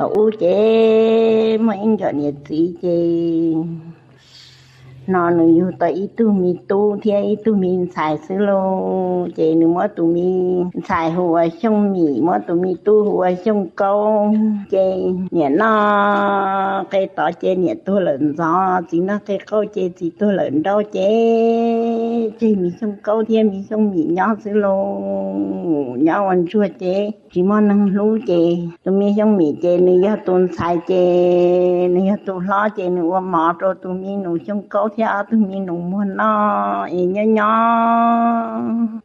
Thaum ub ces muaj ib nkawm niam txiv ces no nws yug tau ib tug me tub thiab ib tug me ntxhais xwb lauj. Ces nws muab tus me ntxhais hu ua Xyooj Mim, muab tus me tub hu ua Xyooj Kaub. Ces niam noj qe tod ces niam tuag lawm ntxov, txiv noj qe qaub ces txiv tuag lawm nraub, ces tseg me Xyooj Kaub thiab me Xyooj Mim nyob xwb lauj. Nyob ua ntsuag ces tsis muaj neeg hlub ces tus me Xyooj Mim ces nws yog tus ntxhais ces nws yog tus hlob ces nws ua mov rau tus me nus Xyooj Kaub thiab ob tug me nus muag noj es nyob nyob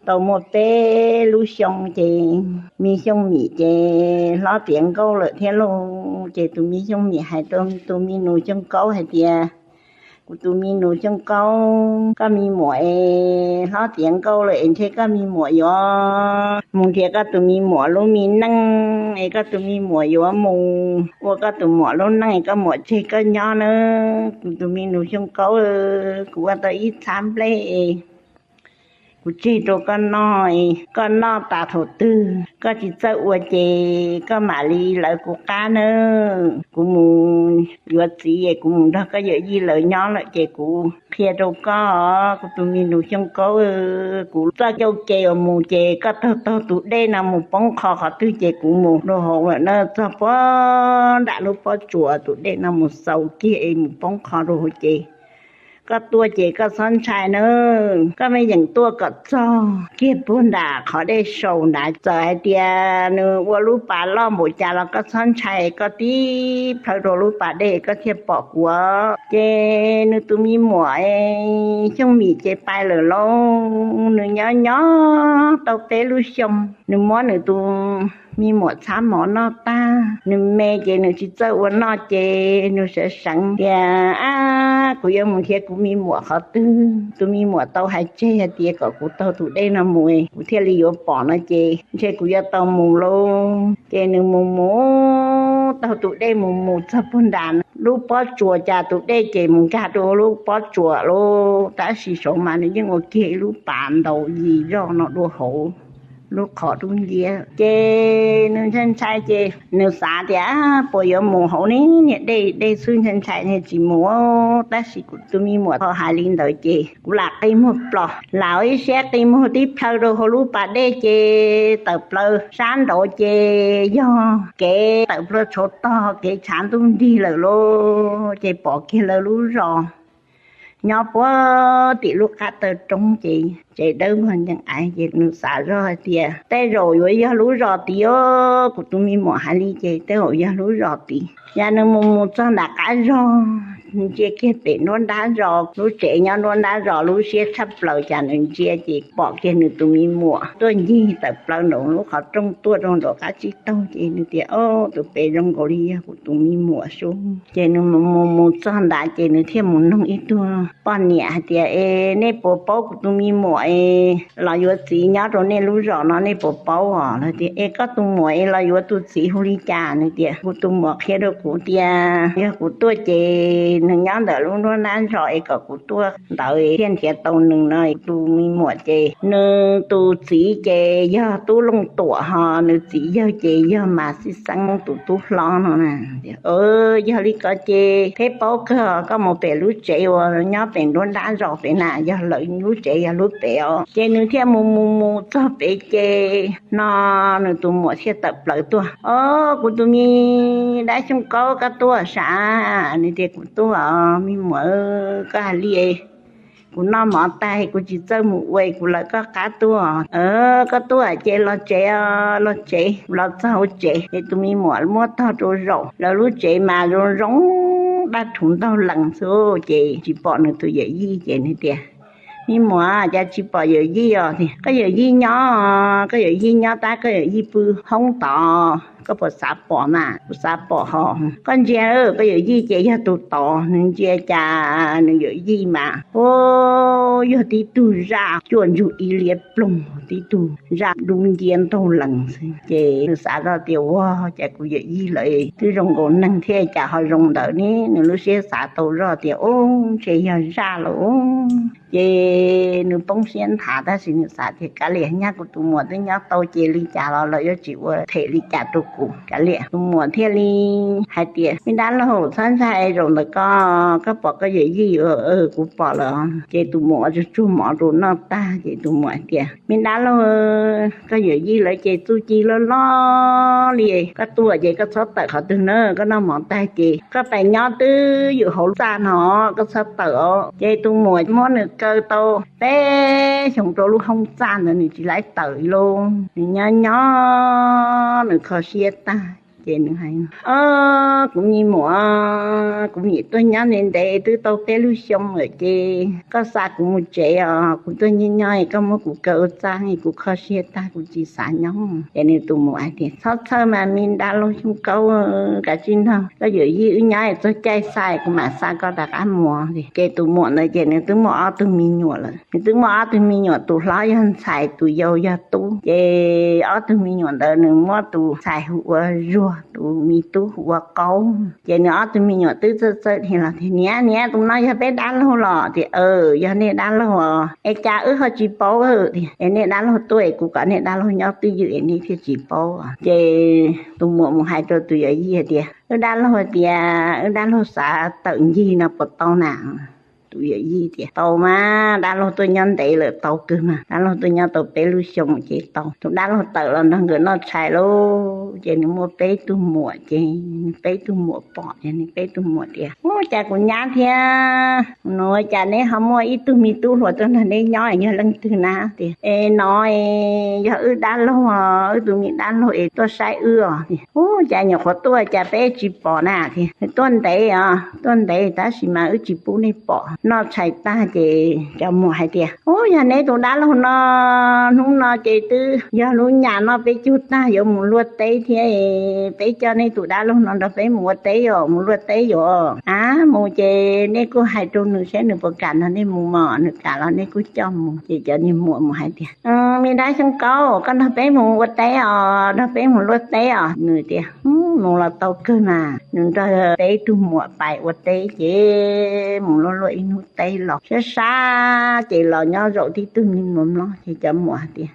tau muaj peb lub xyoo ces me Xyooj Mim ces hlob tiav nkauj lawm thiab lauj. Ces tus me Xyooj Mim hais rau tus me nus Xyooj Kaub hais tias, Kuv tus me nus Xyooj Kaub, koj me muam es hlob tiav nkauj lawm es ntshe koj me muam yuav mus nrhiav koj tus me muam lub me neej es koj tus me muam yuav mus ua koj tus muam lub neej es koj muam tseg koj nyob nawb. Kuv tus me nus Xyooj Kaub, kuv ua tau ib txhab nplej es kuv tseg rau koj noj es koj noj tas thaum twg koj tsis txawj ua ces koj mam li lawv kuv qab nawb. Kuv mus yuav txiv es kuv mus nrog koj yawm yij lawv nyob lawm ces kuv qhia rau koj, kuv tus me nus Xyooj Kaub, kuv txoj cau ces uas mus ces koj taug taug tus dej no mus poob qho qhov twg ces kuv mus rau hauv lawm na. Txog puag nram lub pob tsuas tus dej no mus xaus kiag es mus poob qho rau hauv ces koj tuaj ces koj txhob ntshai nawb. Koj me yeem tuaj kom txog kiag puag nram qhov dej saum nrad, txawm hais tias nws ua lub pas loj npaum cas los koj txhob ntshai, koj tib plhaw rau lub pas dej koj thiaj pom kuv. Ces nws tus me muam Xyooj Mim ces pais lawm lauj. Nws nyob nyob tau peb lub xyoo, nws muab nws tus me muam txhab mov noj tag, nws me ces nws tsis txawj ua noj ces nws sawv seev tias, Ab, kuv yuav mus nrhiav kuv me muam qhov twg? Tus me muam tau hais tseg hais tias kom kuv taug tus dej no mus kuv thiaj li yuav pom no ces ntshe kuv yuav tau mus lauj. Ces nws mus mus taug tus dej mus mus txog puag nram lub pob tsuas, cas tus dej ces mus nkag rau lub pob tsuas lauj. Tab sis saud mas nws yeej ua kiag ib lub pas ntaus yim zog no dua hauv lub qhov dub nciab. Ces nws ntshai ntshai ces nws xav tias, Puas yuav mus hauv ne? Niag dej dej xwb ntshai ntshai tsis mus. Tab sis kuv tus me muam tau hais li ntawd ces kuv lam qi muag plos, lam ua ib siab qi muag tib plhaw rau hauv lub pas dej ces tawm plaws sab nraud ces yog kev tawm plaws tshauv tog, kev tshav ntuj nrig lawm lauj. Ces pom kiag lawv lub zos nyob puag tim lub qab taw roob ces tsev dawb vog ncees aiv. Ces nws xav zoj hais tias, Tej zaum yuav yog lub zos tid os. Kuv tus me muam hais li ces tej zaum yog lub zos tid. Yog nws mus mus txog nram qab zos, ntsia kiag pem nruab nrab zos, lub tsev nyob nruab nrab zos lub siab tshaj plaws, cas nws ntsia ces pom kiag nws tus me muam tuaj ncig tawm plaws nraum lub qhov rooj tuaj rau nraum qab tsib taug. Ces nws tias, Ob, tus pem zoo nkaus li yog kuv tus me muam sub. Ces nws mus mus mus txog ntawd ces nws thiaj mus noog ib tug poj niam hais tias, Es nej puas paub kuv tus me muam es los yuav txiv nyob rau nej lub zos no, nej puas paub os? Lawv tias, Es koj tus muam es los yuav tus txiv hu li cas? Nws tias, Kuv tus muam qhia rau kuv tias yog kuv tuaj ces nws nyob ntawm lub nruab nrab zos es kom kuv tuaj ntawd thiaj nrhiav tau nws no. Tus me muam ces nws tus txiv ces yog tub Looj Tuam, ho nws txiv yawg ces yog Mas Xij Xeeb tus tub hlob no. Yog li ko ces peb paub kawg, koj mus pem lub tsev uas nyob pem nruab nrab zos pem na, yog lawv lub tsev yog lub pem os. Ces nws thiaj mus mus mus txog pem ces no nws tus muam thiaj tawm plaws tuaj, Ob, kuv tus me dab Xyooj Kaub, koj tuaj sav? Nws tias, Kuv tuaj os me muam, koj hais li, kuv noj mov tag kuv tsis txawj mus ua, kuv lawv koj qab tuaj. Koj tuaj ces los tsev, los tsev. Los txog hauv tsev ces tus me muam muab tog rau zaum, lawv lub tsev mas zoo zoo dab rhuv ntaug lees xwb ces tsis pom nws tus yawm yij. Ces nws tias, Me muam, cas tsis pom yawm yij os? Koj yawm yij nyob, koj yawm yij nyob tab koj yawm yij pw hoob tod, koj puas xav pom mas? Kuv xav pom hos. Koj ntsia, koj yawm yij ces yog tus tod. Nws ntsia cas nws yawm yij mas, o, yog tib tug zaj cuaj ntsug ib liab ploog, tib tug zaj dub nciab ntaug lees xwb. Ces nws xav zoj tias, Ua cas kuv yawm yij lawv twb zoo nkaus neeg thiab cas ho zoo ntawd ne? Nws lub siab xav tau zoj tias, Ub, ntshe yog zaj los. Ces nws poob siab nthav tab sis nws xav tias, Kav liam, nyab kuv tus muam twb nyob tau ces li cas los lawv yuav tsis ua phem li cas rau kuv kav liam. Tus muam thiaj li hais tias, Me dab laug, txhob ntshai, zaum ntawm ko koj pom koj yawm yij? Kuv pom lawm. Ces tus muam ua tsuag tsuag mov rau noj tag ces tus muam hais tias, Me dab laug, koj yawm yij lawv ces txuj ci loj loj li. Koj tuaj ces koj txhob tawm qhov twg na, koj noj mov tag ces koj pais nyob twj ywm hauv txaj no, koj txhob tawm os. Ces tus muam muab nws kaw tau peb xyoos rau lub hoob txaj ntawd nws tsis laib tawm li lauj. Nws nyob nyob nws kho siab tag ces nws hais, Kuv me muam, kuv nim tuaj nyob ntev ntev twb tau peb lub xyoo lawm ces koj xa kuv mus tsev os, kuv tuaj nyob nyob koj muab kuv kaw ua txaj, kuv kho siab tag kuv tsis xav nyob. Ces nws tus muam hais tias, Txhob txhawj mas me dab laug Xyooj Kaub, kav tsij nrog koj yawm yij wb nyob txog caij xa kuv mam xa koj rov qab mus. Ces tus muam ntawd ces nws twb muaj ob tug me nyuam lawm. Nws twb muaj ob tug me nyuam, tus hlob yog ntxhais, tus yau yog tub. Ces ob tug me nyuam ntawd nws muab tus ntxhais hu ua Zuag, tus me tub hu ua Qaub. Ces nws ob tug me nyuam twb txawj txawj dhia los tias, Niam, niam, tus no yog peb dab laug los? Tias, Yog nej dab laug os. Es cas wb ho tsis paub? Tias, Es nej dab laug tuaj es kuv kom nej dab laug nyob twj ywm es nej thiaj tsis paub. Ces tus muam mus hais rau tus yawm yij hais tias, Wb dab laug tias wb dab laug xav tawm ncig no puas tau na? Tus yawm yij tias, Tau mas, dab laug tuaj nyob ntev lawm tau kawg mas, dab laug tuaj nyob tau peb lub xyoo ces tau. Tus dab laug tawm los nrog nkawd noj tshais lauj, ces nws muaj peb tug muam, ces nws peb tug muam pom ces nws peb tug muam tias, Ub, cas kuv nyab thiab nus, cas neb ho muaj ib tug me tub hluas tuaj nrog neb nyob, yog leej twg na? Tias, Es no yog wb dab laug, wb tus me dab laug es tuaj saib wb os. Ub, cas nyuam qhuav tuaj cas peb tsis pom na? Tias, Nws tuaj ntev os, tuaj ntev tab sis mas wb tsis pub nej pom. Noj tshais tag ces cov muam hais tias, Ub, yog neb tus dab laug no, hnub no ces twb yog lub nyam noj peb caug tag yuav mus luaj teb thiab, peb coj nej tus dab laug no nrog peb mus ua teb os, mus luaj teb yuav. Av, mus ces nej kuj hais rau nws saib nws puas kam nrog nej mus mog, nws kam los nej kuj coj mus. Ces cov niag muam mus hais tias, Me dab Xyooj Kaub, koj nrog peb mus ua teb os, nrog peb mus luaj teb os. Nws tias, Mus los tau kawg mas. Nws nrog peb tug muam pais ua teb ces mus luaj luaj ib hnub teb los sab sab ces los nyob zaum tib tug me nyuam mlob ces cov muam hais tias,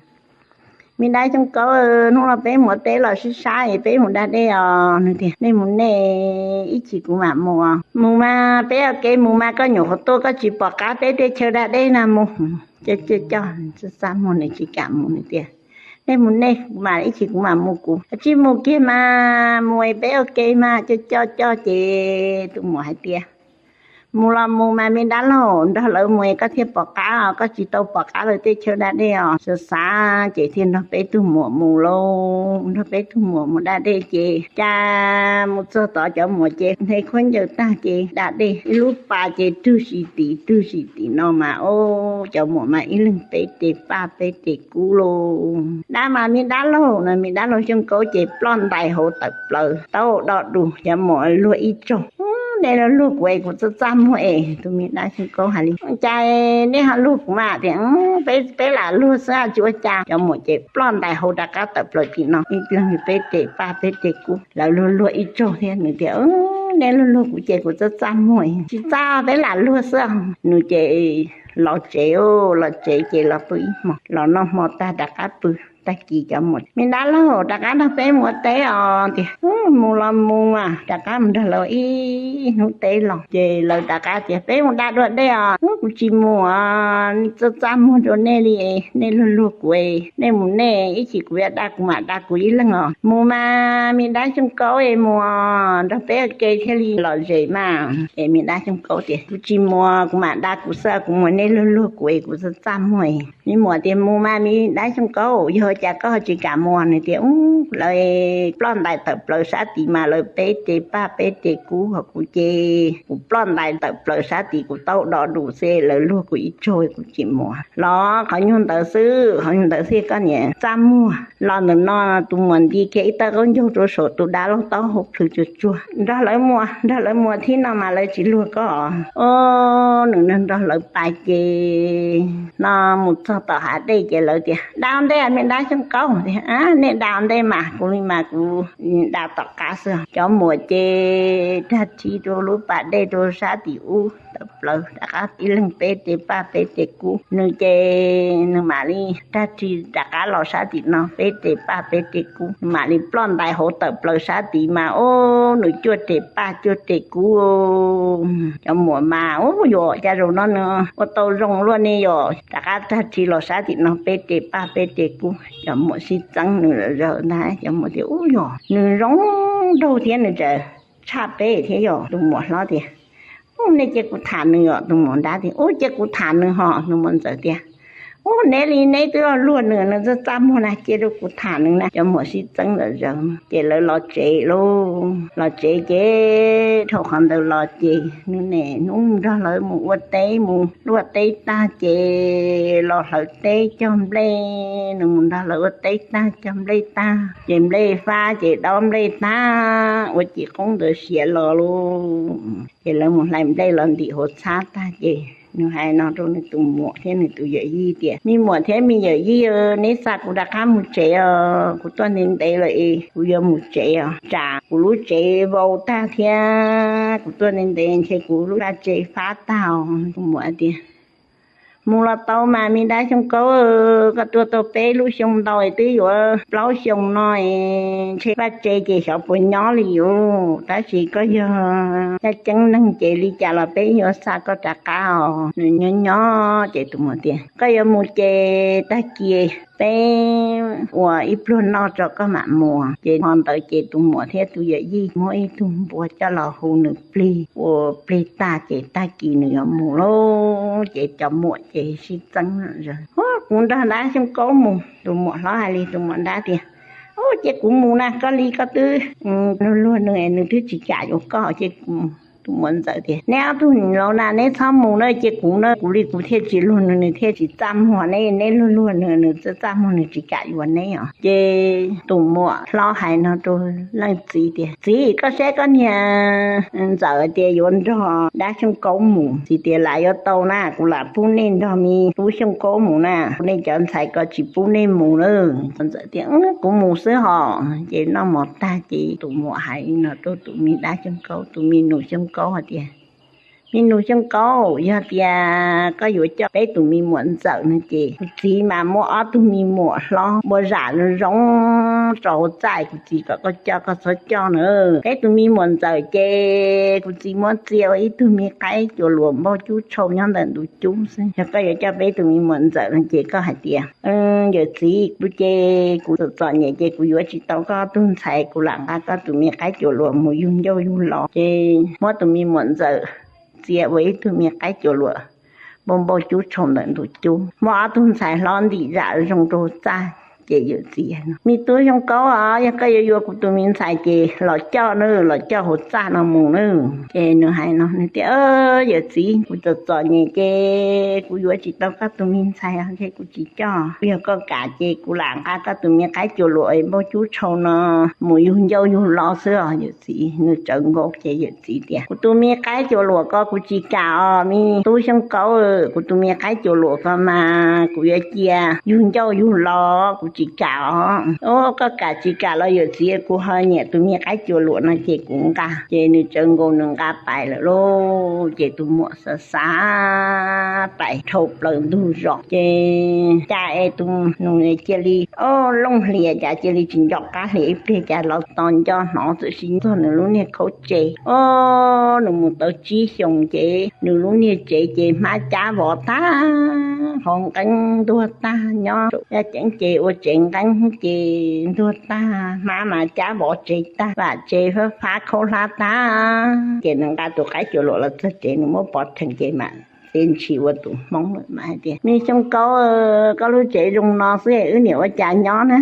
Me dab Xyooj Kaub, hnub no peb mus ua teb los sab sab es peb mus da dej os. Nws tias, Nej mus nej, ib chim kuv mam mus. Mus mas, peb ua ke mus mas, koj nyuam qhuav tuaj koj tsis pom qab peb tej chaw da dej na, mus. Coj coj coj, txaj txaj muag nws tsis kam mus, nws tias, Nej mus nej, kuv mam, ib chim kuv mam mus kuv. Tsis mus kiag mas, mus es peb ua ke mas. Coj coj coj ces tus muam hais tias, Mus los mus mas me dab laug, nrog lawv mus es koj thiaj pom qab os, koj tsis tau pom qab lawv tej chaw da dej os. Xav xav ces thiaj nrog peb tug muam mus lauj, nrog peb tug muam mus da dej ces cas mus txog tod cov muam ces hle khaub ncaws tag ces da dej ib lub pas ces rwg sis tim rwg sis tim no mas, o, cov muam mas ib leeg peb tes paj peb tes kub lauj. Dab mas me dab laug no, me dab laug Xyooj Kaub ces ploj ntais hauv tawm plaws tau do dus, cov muam luag ib tsaug, Ub, nej luag luag kuv es kuv txaj txaj muag es. Tus me dab Xyooj Kaub hais li, Cas nej ho luag kuv mas? Tias, Peb lam luag xwb tsis ua cas. Cov muam ces ploj ntais hauv rov qab tawm plaws tim no, ib leeg peb tes paj peb tes kub, lawv luag luag ib tsaug thiab. Nws tias, Nej luag luag kuv ces kuv txaj txaj muag, tsis txaj, peb lam luag xwb. Nws ces los tsev, los tsev ces los pw ib hmo, los noj hmo tag rov qab pw. Tag kis cov muam, Me dab laug, rov qab nrog peb mus ua teb os. Tias, Mus los mus mas. Rov qab mus nrog lawv ib hnub teb los ces lawv rov qab tias, Peb mus da dua dej os. Kuv tsis mus, txaj txaj muag rau nej li, nej luag luag kuv, nej mus nej, ib chim kuv yuav da kuv mam da kuv ib leeg os. Mus mas, me dab Xyooj Kaub es mus, nrog peb ua ke thiaj li lom zem mas. Es me dab Xyooj Kaub tias, Kuv tsis mus, kuv mam da kuv xwb, kuv mus nej luag luag kuv es kuv txaj txaj muag. Me muam tias, Mus mas me dab Xyooj Kaub, yog cas koj tsis kam mus? Nws tias, Ub, lawv ploj ntais tawm plaws sab tid mas lawv peb tes paj peb tes kub, ho kuv ces kuv ploj ntais tawm plaws sab tid kuv tau do dus xwb, lawv luag kuv ib tsaug kuv tsis mus. Los qhov nyuag ntawd xwb, qhov nyuag ntawd xwb koj niam txaj muag. Los ntawm no tus muam nti kiag ib tawb qaub ncaug rau saum tus dab laug taub hau plhws tsuag tsuag, Nrog lawv mus, nrog lawv mus thib no mas lawv tsis luag koj. O, nws nrog lawv pais Ces no mus txog tom hav dej ces lawv tias, Da ntej me dab Xyooj Kaub. Tias, Nej da ntej mas, kuv li mas kuv da tom qab xwb. Cov muam ces rag rhi rau lub pas dej rau sab tim ub tawm plaws rov qab, ib leeg peb tes paj peb tes kub. Nws ces nws mam li rag rhi rov qab los sab tim no, peb tes paj peb tes kub. Nws mam li ploj ntais hauv tawm plaws sab tid mas, ub, nws cuaj tes paj cuaj tes kub. Cov muam mas, Ub, yuav cas zaum no nws ua tau zoo luaj ne yom. Rov qab rag rhi los sab tim no, peb tes paj peb tes kub. Cov muam sib txeeb nws lawm zaws ntag. Cov muam tias, Ub, yog nws zoo nraug thiab nws tseem tshaj peb thiab yom. Tus muam hlob tias, Ub, nej cia kuv tham nws os. Tus muam nrab tias, Ub, cia kuv tham nws hos. Tus muam ntxawm tias, Ub, neb li neb twb luag nws, nws txaj txaj muag na, cia rau kuv tham nws na. Cov muam sib txeeb lawm zaws. Ces lawv los tsev lauj. Los tsev ces dhau qhov ntawd los ces nws niaj hnub nrog lawv mus ua teb, mus luaj teb tag ces los hlawv teb cog nplej. Nws mus nrog lawv ua teb tag cog nplej tag ces nplej fab ces dob nplej tag, ua ci qoob ntawd siav los lauj. Ces lawv mus hlais nplej los ntim hauv txhab tag ces nws hais no rau nws tus muam thiab nws tus yawm yij tias, Me muam thiab me yawm yij, neb xa kuv rov qab mus tsev os, kuv tuaj ntev ntev lawm es kuv yuav mus tsev os, tsam kuv lub tsev vau tag thiab kuv tuaj ntev ntev ntshe kuv lub vaj tse fab tag os. Tus muam tias, Mus los tau mas me dab Xyooj Kaub, koj tuaj tau peb lub xyoo ntau es twb yuav plaub xyoo no es ntshe vaj tse ces xyov puas nyob li yus, tab sis koj yog yaj ceeb neeg ces li cas los peb yuav xa koj rov qab os. Nws nyob nyob ces tus muam tias, Koj yuav mus ces tag kis peb ua ib pluag noj tso koj mam mus. Ces hmo ntawd ces tus muam thiab tus yawm yij muab ib tug npua coj los hu nws plig, ua plig tag ces tag kis nws yuav mus lauj. Ces cov muam ces sib txeeb, Kuv nrog dab Xyooj Kaub mus. Tus muam hlob hais li tus muam nrab tias, Ub, cia kuv mus na, koj li koj twb luag luag nws, nws twb tsis kam yuav koj, cia kuv mus. Tus muam ntxawm tias, Neb ob tug laus na, neb txhob mus na, cia kuv na, kuv li kuv thiaj tsis luag nws, nws thiaj tsis txaj muag neb, neb luag luag nws, nws txaj txaj muag nws tsis kam yuav neb os. Ces tus muam hlob hais no rau leej txiv tias, Txiv, koj saib koj niag ntxawm tias yuav nrog dab Xyooj Kaub mus. Txiv tias, Lam yuav tau na, kuv lam pub nej nrog me tub Xyooj Kaub mus na, nej cov ntxhais ko tsis pub nej mus na. Tus ntxawm tias, Kuv mus xwb hos. Ces noj mov tag ces tus muam hais no rau tus me dab Xyooj Kaub, tus me nus Xyooj Kaub hais tias, Me nus Xyooj Kaub, yog tias koj yuav coj peb tus me muam ntxawm no ces kuv txiv mas muaj ob tug me muam hlob ua zam zoo zoo rau hauv txaj, kuv txiv kom koj coj koj txhob coj na. Peb tus me muam ntxawm ces kuv txiv muab txia ua ib tug me qaib cuam luam npau cub tshau nyob ntawm ntug cub xwb. Yog koj yuav coj peb tus me muam ntxawm no ces koj hais tias, Yawm txiv, kuv ces kuv txom txom nyem ces kuv yuav tsis tau koj tug ntxhais, kuv lam nqa koj tus me qaib cuam luam mus yug ncauj yug lo. Ces muab tus me muam ntxawm txia ua ib tug me qaib cuam luam npau npau cub tshau ntawm ntug cub, muab ob tug ntxhais hlob ntim zam zoo rau txaj. Ces yawm txiv, Me tub Xyooj Kaub os, yog koj yuav yuav kuv tus me ntxhais ces los coj na, los coj hauv txaj no mus na. Ces nws hais no, nws tias, Yawm txiv, kuv txom txom nyem ces kuv yuav tsis tau koj tus me ntxhais os, ntshe kuv tsis coj. Yog koj kam ces kuv lam nqa koj tus me qaib cuam luam npau cub tshau no mus yug ncauj yug lo xwb os yawm txiv. Nws tsawv nkaus ces yawm txiv tias, Kuv tus me qaib cuam luam ko kuv tsis kam os me tub Xyooj Kaub, kuv tus me qaib cuam luam ko mas kuv yuav cia yug ncauj yug lo, kuv tsis kam os. Koj kam tsis kam los yawm txiv, kuv ho nyiam tus me qaib cuam luam no ces kuv nqa. Ces nws tsawv nkaus nws nqa pais lawm lauj. Ces tus muam xav xav pais dhau plaws ntug zos ces cas es tus nus cia li, o, looj hlias cas cia li tsis nco qab hlias ib pliag cas los tos nco hnov txawm sis txog nws lub niag khaub tsev. O, nws mus tau tsib xyoos ces nws lub niag tsev ces hmab cab vov tag, hov nqeeb ntuag tag, nyob yaj ceeb ces ua tsev nqeeb ces ntuag tag, hmab mas cab vov tsev tag, vam tsev fab fab khaub hlab tag. Ces nws nqa tus qaib cuam luam los txog tsev nws muab pov rhees ces mam txiav ntshis ua tus hmoob lawm mas hais tias, Me Xyooj Kaub, koj lub tsev zoo no xwb es wb niam ua cas nyob na?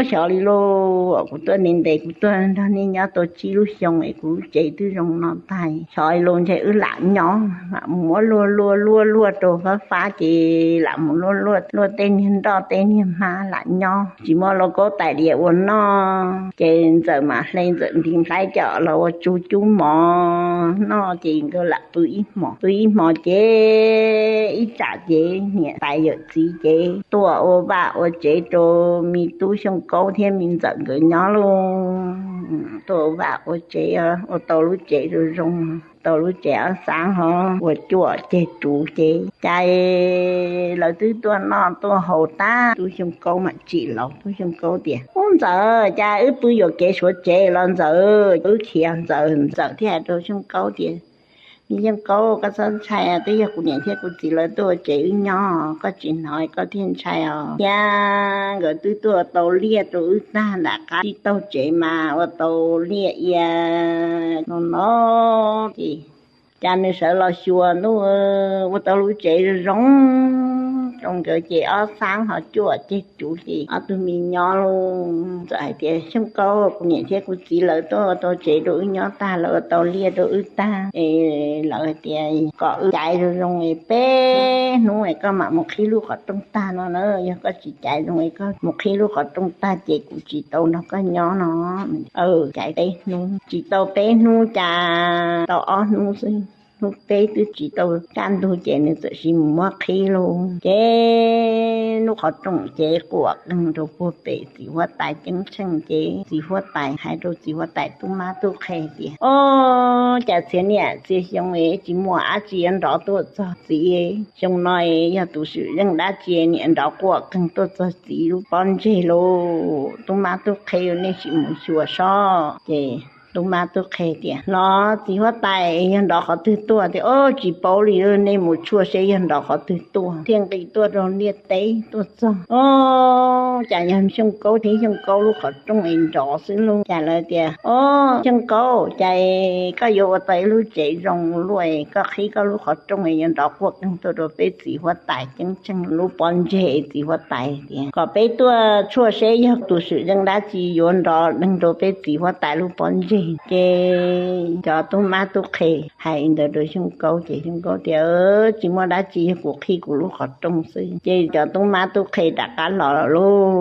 Xyov li lauj, kuv tuaj ntev ntev kuv tuaj nrog nej nyob tau tsib lub xyoo es kuv lub tsev twb zoo no tag, xyov li lauj, ntshe wb lam nyob, lam mus muab luaj luaj luaj luaj rau fab fab ces lam mus luaj luaj luaj tej niag nroj tej niag hmab lam nyob, tsis muaj lauj kaub tais diav ua noj. Ces ntxawm mam hle ntxawm ntiv nplhaib coj los ua tsu cub mov noj ces nkawd lam pw ib hmos, pw ib hmos ces Ces ib tsam ces niam tais yawm txiv ces tuaj ua vaj ua tsev rau me tub Xyooj Kaub thiab me ntxawm nkawd nyob lauj. Tuaj ua vaj ua tsev, ua tau lub tsev zoo zoo, tau lub tsev ob xab hov, ua cuaj ceg ruv ces cas lawv twb tuaj noj tuaj haus tag, tub Xyooj Kaub mam tsim los. Tub Xyooj Kaub tias, Ub ntxawm, cas wb pw yuam kev suav tsev los ntxawm? Wb khiav ntxawm. Ntxawm thiaj hais rau Xyooj Kaub tias, Me Xyooj Kaub, koj txhob ntshai, twb yog kuv niam thiab kuv txiv lawv tuaj ua tsev wb nyob, koj tsis hnov koj thiaj ntshai os. Thiab nkawd twb tuaj ua tau liaj rau wb tag nram qab tib taug tsev mas ua tau liaj ia no no ces cas nws sawv los xyuas ntuj, ua tau lub tsev zoo zoo rau nkawd ces ob xab hov cuaj ceg ruv ces ob tug me nyob lauj. Ntxawm hais tias, Xyooj Kaub, kuv niam thiab kuv txiv lawv tuaj ua tau tsev rau wb nyob tag, lawv ua tau liaj rau wb tag es lawv hais tias kom wb caiv zoo zoo es peb hnub es koj mam mus qhib lub qhov rooj tag no na. Yog koj tsis caiv zoo es koj mus qhib lub qhov rooj tag ces kuv tsis tau nrog koj nyob no. Caiv peb hnub, tsis tau peb hnub cas tau ob hnub xwb. Hnub peb twb tsis tau kaj ntug ces nws txawm sis mus muab qhib lauj. Ces lub qhov rooj ces quam qeeg rau puag pem txiv huab tais ceeb tsheej ces txiv huab tais hais rau txiv huab tais tub mab tub qhe tias, Ob, cas txhia niam txhia xyoo es tsis muaj dab tsi yuav nrov tuaj txog txiv. Xyoo no es yog tus swm zeej dab tsi niam nrov quaj qeeg tuaj txog txiv lub pob ntseg lauj. Tub mab tub qhe, nej sim mus xyuas sob. Ces tub mab tub qhe tias, Los txiv huab tais, yog nrov qhov twg tuaj? Tias, Ob, tsis paub li, nej mus tshuaj seb yog nrov qhov twg tuaj. Thiaj nqis tuaj rau liaj teb tuaj txog. Ob, cas yog Xyooj Kaub thiab Xyooj Kaub lub qhov rooj es nrov xwb lauj. Cas lawv tias, Ob, Xyooj Kaub, cas koj yuav ua tau ib lub tsev zoo luaj, koj qhib koj lub qhov rooj es yuav nrov quaj qeeg tuaj rau peb txiv huab tais ceeb tsheej lub pob ntseg. Txiv huab tais tias, Kom peb tuaj tshuaj seb yog tus swm zeej dab tsi yuav nrov qeeg rau peb txiv huab tais lub pob ntseg. Ces cov tub mab tub qhe hais li ntawd rau Xyooj Kaub ces Xyooj Kaub tias, Tsis muaj dab tsi, yog kuv qhib kuv lub qhov rooj xwb. Ces cov tub mab tub qhe rov qab los lawm lauj.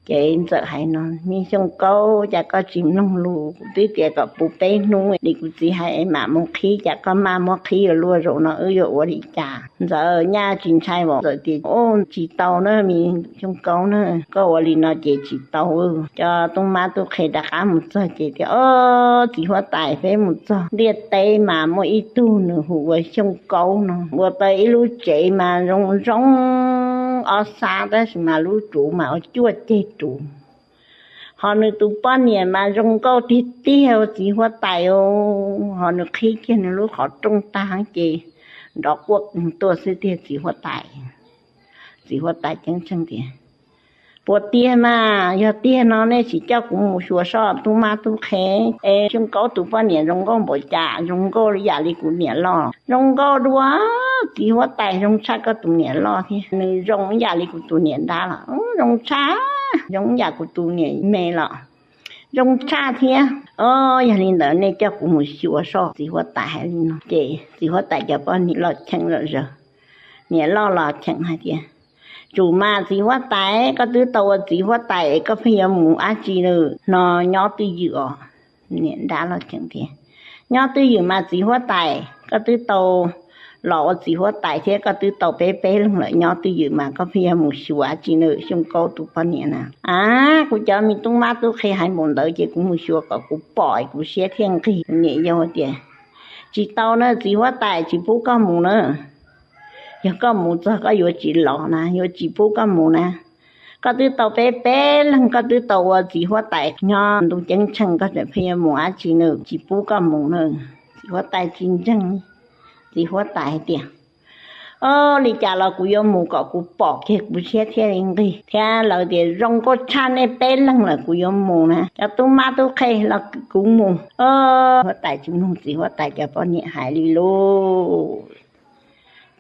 Ces Ntxawm hais no, Me Xyooj Kaub, cas koj tsis mloog lus? Kuv twb tias kom puv peb hnub li kuv txiv hais es mam mus qhib, cas koj maj muab qhib ua luaj zaus no, wb yuav ua li cas? Ntxawm, nyaj tsis ntshai os? Ntxawm tias, Ub, tsis tau na, Me Xyooj Kaub na, koj ua li no ces tsis tau. Cov tub mab tub qhe rov qab mus txog ces tias, Ob, txiv huab tais, peb mus txog liaj teb mas muaj ib tug nws hu ua Xyooj Kaub no, ua tau ib lub tsev mas zoo zoo ob xab, tab sis mas lub tsuv mas ua cuaj ceg tsuv. Ho nws tus poj niam mas zoo nkauj tiag tiag, txiv huab tais, ho nws qhib kiag nws lub qhov rooj tag ces nrov quaj tuaj xwb tiag, txiv huab tais. Txiv huab tais ceeb tsheej tias, Puas tiag mas? Yog tiag no nej sim coj kuv mus xyuas sob tub mab tub qhe, es Xyooj Kaub tus poj niam zoo nkauj npaum cas? Zoo nkauj ib yam li kuv niam loj? Zoo nkauj dua, txiv huab tais, zoo tshaj koj tus niam loj thiab. Nws zoo ib yam li kuv tus niam nrab los? Zoo tshaj, zoo ib yam kuv tus niam me los? Zoo tshaj thiab. Ob, yog li ntawd nej coj kuv mus xyuas sob. Txiv huab tais hais li no ces txiv huab tais cov poj niam los cheem lawm zog. Niam loj los cheem hais tias, Tsum mas txiv huab tais, koj twb tau ua txiv huab tais es koj pheej yuav mus dab tsi no? Nyob twj ywm os. Niam nrab los cheem tias, Nyob twj ywm mas txiv huab tais, koj twb tau los ua txiv huab tais thiab koj twb tau peb peb leeg lawm, nyob twj ywm mas koj pheej yuav mus xyuas dab tsi no? Xyooj Kaub tus poj niam na, A, kuv cov me tub mab tub qhe hais npaum ntawd ces kuv mus xyuas kom kuv pom kuv siab thiaj nqig. Niam yau tias, Tsis tau na txiv huab tais, tsis pub koj mus na. Yog koj mus txog koj yuav tsis los na, yuav tsis pub koj mus na. Koj twb tau peb peb leeg, koj twb tau ua txiv huab tais nyob ntuj ceeb tsheej, koj tseem pheej yuav mus dab tsi no? Tsis pub koj mus na. Txiv huab tais tsis ntseeg. Txiv huab tais hais tias, Ob, li cas los kuv yuav mus kom kuv pom kiag kuv siab thiaj li nqig. Thiab lawv tias, Zoo nkauj tshaj nej peb leeg lawm, kuv yuav mus na. Cov tub mab tub qhe los kuv mus. Ob, huab tais tsis mloog txiv huab tais cov poj niam hais li lauj.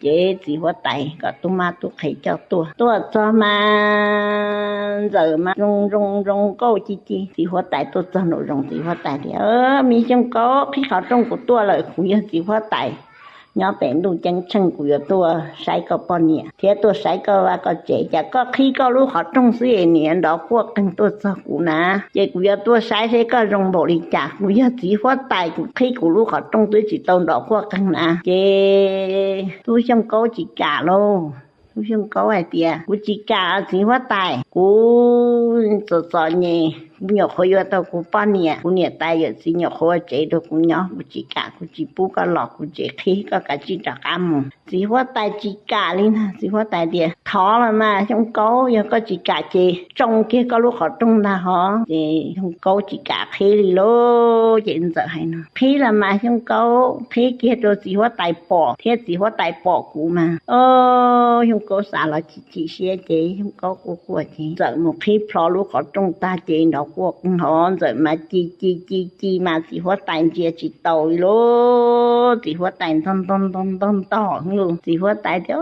Ces txiv huab tais kom tub mab tub qhe coj tuaj. Tuaj txog mas Ntxawm mas zoo zoo zoo nkauj ci ci. Txiv huab tais tuaj txog nraum zoov, txiv huab tais tias, Me Xyooj Kaub, qhib qhov rooj kuv tuaj lawm, kuv yog txiv huab tais. nyob pem ntuj ceeb tsheej, kuv yuav tuaj saib koj poj niam thiab tuaj saib koj vaj koj tsev. Cas koj qhib koj lub qhov rooj xwb es nws nrov quaj qeeg tuaj txog kuv na. Ces kuv yuav tuaj saib seb koj zoo npaum li cas. Kuv yog txiv huab tais, kuv qhib kuv lub qhov rooj twb tsis tau nrov quaj qeeg na. Ces tub Xyooj Kaub tsis kam lauj. Tub Xyooj Kaub hais tias, kuv tsis kam txiv huab tais, kuv txom txom nyem, kuv nyuam qhuav yuav tau kuv poj niam, kuv niam tais yawm txiv nyuam qhuav ua tsev rau kuv nyob, kuv tsis kam, kuv tsis pub koj los kuv tsev qhib, koj kav tsij rov qab mus. Txiv huab tais tsis kam li ntag. Txiv huab tais tias, thov los mas Xyooj Kaub, yog koj tsis kam ces tsoo kiag koj lub qhov rooj ntag hov. Ces Xyooj Kaub tsis kam qhib li lauj. Ces Ntxawm hais no, qhib los mas Xyooj Kaub, qhib kiag rau txiv huab tais pom thiab txiv huab tais pom kuv mas. Xyooj Kaub xav los chim chim siab ces Xyooj Kaub quaj quaj ces Ntxawm mus qhib plho lub qhov rooj tag ces nrov quaj qeeg hov. Ntxawm mas ci ci ci ci mas txiv huab tais ntsia tsis taus li lauj. Txiv huab tais ntog ntog ntog ntog ntog lauj. Txiv huab tais tias,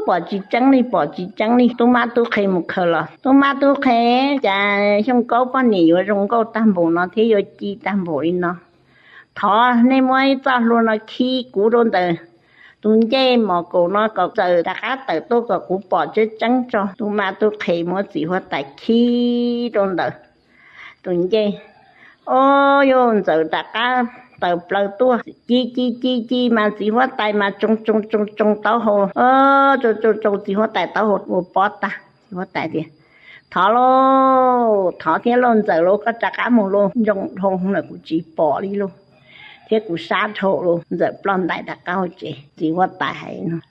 pom tsis tseeb li, pom tsis tseeb li. Tub mab tub qhe mus khaws los. Tub mab tub qhe, cas Xyooj Kaub poj niam yuav zoo nkauj tag npaum no thiab yuav ci tag npaum li no? Thov nej muab ib txoj hlua no khi kuv rau ntawm tus ncej mom kaum no kom Ntxawm rov qab tawm tuaj kom kuv pom tseeb tseeb tso. Tub mab tub qhe muab txiv huab tais khi rau ntawm tus ncej. Au, yog Ntxawm rov qab tawm plaws tuaj, ci ci ci ci mas txiv huab tais mas tsoo tsoo tsoo tsoo taub hau, tsoo tsoo tsoo txiv huab tais taub hau ua pob tag. Txiv huab tais tias, thov lauj, thov thiab lauj Ntxawm lauj, koj rov qab mus lauj, ntsoov dhau lawm kuv tsis pom li lauj, thiab kuv sab dhau lauj. Ntxawm ploj ntais rov qab hauv tsev. Txiv huab tais hais no,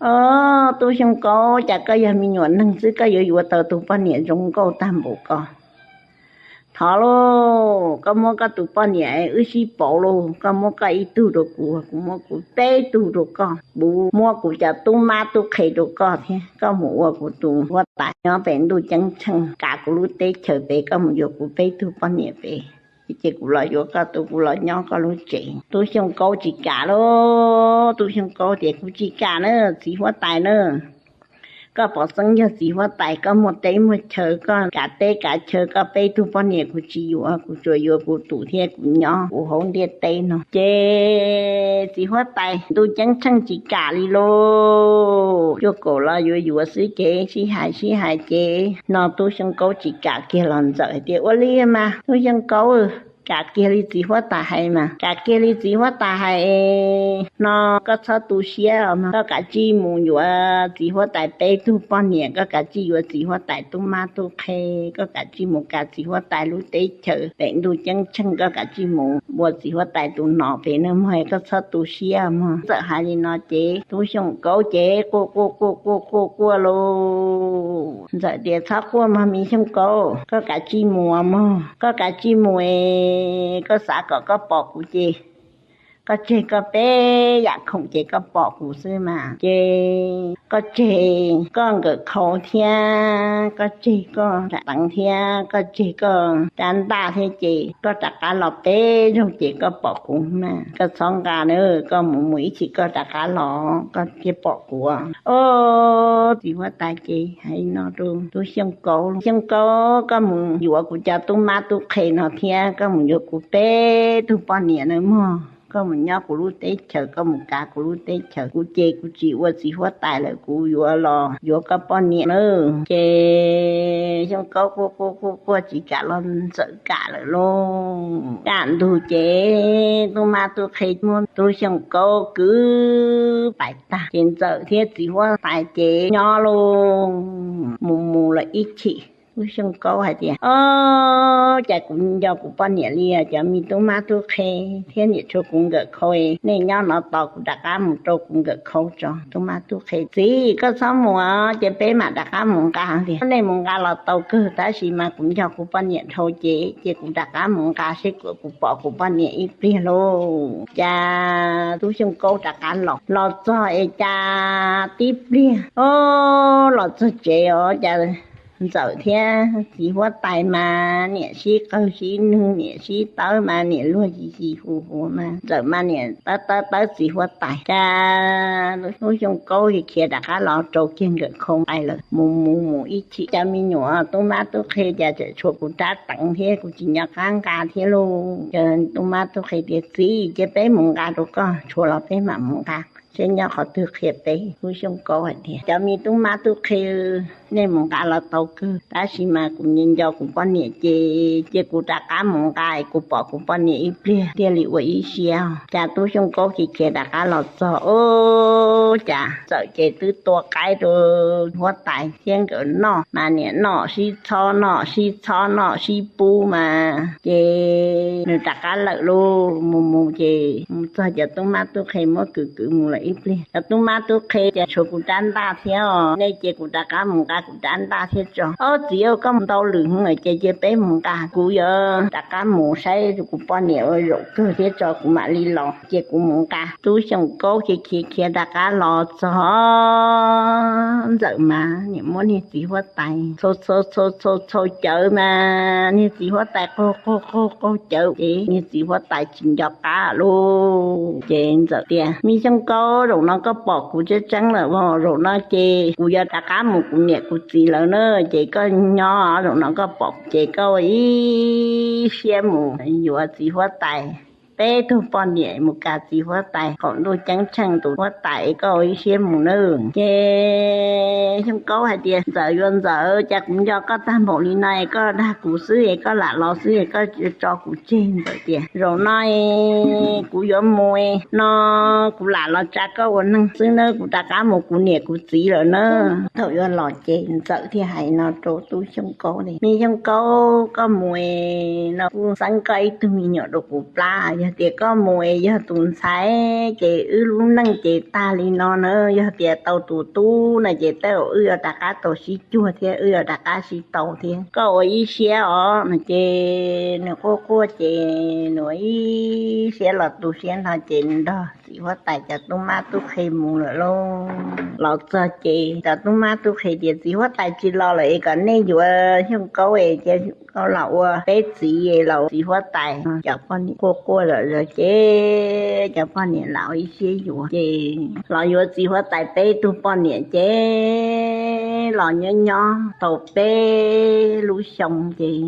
tub Xyooj Kaub, cas koj yog me nyuam neeg xwb koj yuav yuav tau tus poj niam zoo nkauj tag npaum ko? Thov lauj, koj muab koj tus poj niam wb sib pauv lauj, koj muab koj ib tug rau kuv, kuv muab kuv peb tug rau koj, kuv muab kuv cov tub mab tub qhe rau koj thiab koj mus ua kuv tus huab tais nyob pem ntuj ceeb tsheej, kav kuv lub teb chaws pem, koj mus yuav kuv peb tug poj niam pem, ces kuv los yuav koj tus, kuv los nyob koj lub tsev. Tub Xyooj Kaub tsis kam lauj. Tub Xyooj Kaub tias, kuv tsis kam na, txiv huab tais na. Koj pov xeeb yog txiv huab tais, koj muaj teb muaj chaw, koj kav teb kav chaw, koj peb tug poj niam kuv tsis yuav, kuv tsuas yuav kuv tus thiab kuv nyob kuv hauv ntiaj teb no. Ces txiv huab tais ntuj ceeb tsheej tsis kam li lauj. Cuaj kaum los yuav yuav xwb ces sib hais sib hais ces no Tub Xyooj Kaub tsis kam kiag los Ntxawm hais tias, ua li mas Tub Xyooj Kaub, kam kiag li txiv huab tais hais mas, kam kiag li txiv huab tais hais no, koj txhob tu siab os mog, koj kav tsij mus yuav txiv huab tais peb tug poj niam, koj kav tsij yuav txiv huab tais tub mab tub qhe, koj kav tsij mus kav txiv huab tais lub teb chaws pem ntuj ceeb tsheej, koj kav tsij mus ua txiv huab tais tus nom pem nawb mog, koj txhob tu siab mog. Ntxawm hais li no ces Tub Xyooj Kaub ces quaj quaj quaj quaj quaj quaj lauj. Ntxawm tias, txhob quaj mog me Xyooj Kaub, koj kav tsij mus mog, koj kav tsij mus es koj xav kom koj pom kuv ces koj tseg koj peb yam khoom ces koj pom kuv xwb mas. Ces koj tseg koj nkawm khau thiab, koj tseg koj rab teev thiab, koj tseg koj rab ntaj thiab ces koj rov qab los peb zaug ces koj pom kuv mas. Koj txhob nqa na, koj mus mus ib chim koj rov qab los koj thiaj pom kuv. Au, txiv huab tais ces hais no rau Tub Xyooj Kaub, Xyooj Kaub, koj mus yuav kuv cov tub mab tub qhe no thiab koj mus yuav kuv peb tug poj niam na mog, koj mus nyob kuv lub teb chaws, koj mus kav kuv lub teb chaws, kuv ces kuv tsis ua txiv huab tais lawm, kuv yuav los yuav koj poj niam na. Ces Xyooj Kaub quaj quaj quaj quaj tsis kam los Ntxawm kam lawm lauj. Kaj ntug ces tub mab tub qhe muab Tub Xyooj Kaub kwv pais tag ces Ntxawm thiab txiv huab tais ces nyob lauj. Mus mus lawm ib chim, Tub Xyooj Kaub hais tias, o, cas kuv nco kuv poj niam li, cov me tub mab tub qhe thiab niam tshua kuv nkawm khau, nej nyob no tos kuv rov qab mus rau kuv nkawm khau tso. Tub mab tub qhe, txiv, koj txhob mus, ces peb mam rov qab mus nqa tiag. Nej mus nqa los tau kawg, tab sis mas kuv nco kuv poj niam dhau ces, ces kuv rov qab mus nqa seb kuv pom kuv poj niam ib pliag lauj. Cas Tub Xyooj Kaub rov qab los, los txog es cas tib pliag, o, los txog tsev os, cas Ntxawm thiab txiv huab tais mas niam sib qawg sib nug, niam sib tawb mas niam luag yis yis hu hu mas Ntxawm mas niam tawb tawb tawb txiv huab tais. Cas Tub Xyooj Kaub khiav rov qab los rau kiag nkawm khau nqaij lawm. Mus mus mus ib chim, cov me nyuam tub mab tub qhe cas tseem tshuav kuv rab teev thiab, kuv tsis nco qab nqa thiab lauj. Ces tub mab tub qhe tias, txiv, cia peb mus nqa rau koj, tshuav los peb mam mus nqa. seb nyob qhov twg qhia peb. Tub Xyooj Kaub hais tias, cov me tub mab tub qhe, nej mus nqa los tau kawg, tab sis mas kuv nco nco kuv poj niam ces, ces kuv rov qab mus nqa, kuv pom kuv poj niam ib pliag thiaj li ua ib siab. Cas Tub Xyooj Kaub khiav khiav rov qab los txog, ua cas Ntxawm ces twb tua qaib rau huab tais thiab nkawd noj mas niam noj sib txhob noj sib txhob noj sib pub mas ces nws rov qab lawm lauj. Mus mus ces mus txog cov tub mab tub qhe muab kwv kwv mus lawm ib pliag. Cov tub mab tub qhe ces tshuav kuv rab ntaj thiab os, nej ces kuv rov qab mus nqa kuv rab ntaj thiab tso. Ob txiv, koj mus ntau lwm hwv ces cia peb mus nqa, kuv yuav rov qab mus saib kuv poj niam ua zaum kawg thiab tso kuv mam li los ces kuv mus nqa. Tub Xyooj Kaub khiav khiav khiav rov qab los txog Ntxawm mas niam muab niag txiv huab tais txhau txhau txhau txhau cawv mas niag txiv huab tais qaug qaug qaug qaug cawv ces niag txiv huab tais tsis nco qab lauj. Ces Ntxawm tias, me Xyooj Kaub, zaum no koj pom kuv tseeb tseeb lawm, zaum no ces kuv yuav rov qab mus kuv niam kuv txiv lawv na, ces koj nyob, zaum no koj pom ces koj ua ib siab mus yuav txiv huab tais peb tug poj niam mus kam txiv huab tais qaum ntuj ceeb tsheej tus huab tais, koj ua ib siab mus nawb. Ces Xyooj Kaub hais tias, Ntxawm yuav Ntxawm, cas kuv nco koj tag npaum li no es koj dag kuv xwb es koj lam los xwb es koj tso kuv tseg. Ntxawm tias, zaum no kuv yuav mus no, kuv lam los tsa koj ua neeg xwb na, kuv rov qab mus kuv niam kuv txiv lawm na. Thaum yuav los ces Ntxawm thiaj hais no rau tub Xyooj Kaub tias, me Xyooj Kaub, koj mus no kuj xeeb koj ib tug me nyuam rau kuv plab. Yog tias koj mus es yog tus ntxhais ces wb lub neej ces tag li no na, yog tias tau tus tub no ces tej zaum wb yuav rov qab tau sib cuag thiab wb yuav rov qab sib tau thiab, koj ua ib siab os no. Ces nws quaj quaj ces nws ua ib siab los tu siab no ces nrog txiv huab tais cov tub mab tub qhe mus lawm lauj. Los txog ces cov tub mab tub qhe tias, txiv huab tais tsis los lawm es kom nej yuav Xyooj Kaub es cia Xyooj Kaub los ua peb txiv, los txiv huab tais. Cov poj niam quaj quaj zom zaws ces cov poj niam lam ua ib siab yuav ces los yuav txiv huab tais peb tug poj niam ces los nyob nyob tau peb lub xyoo ces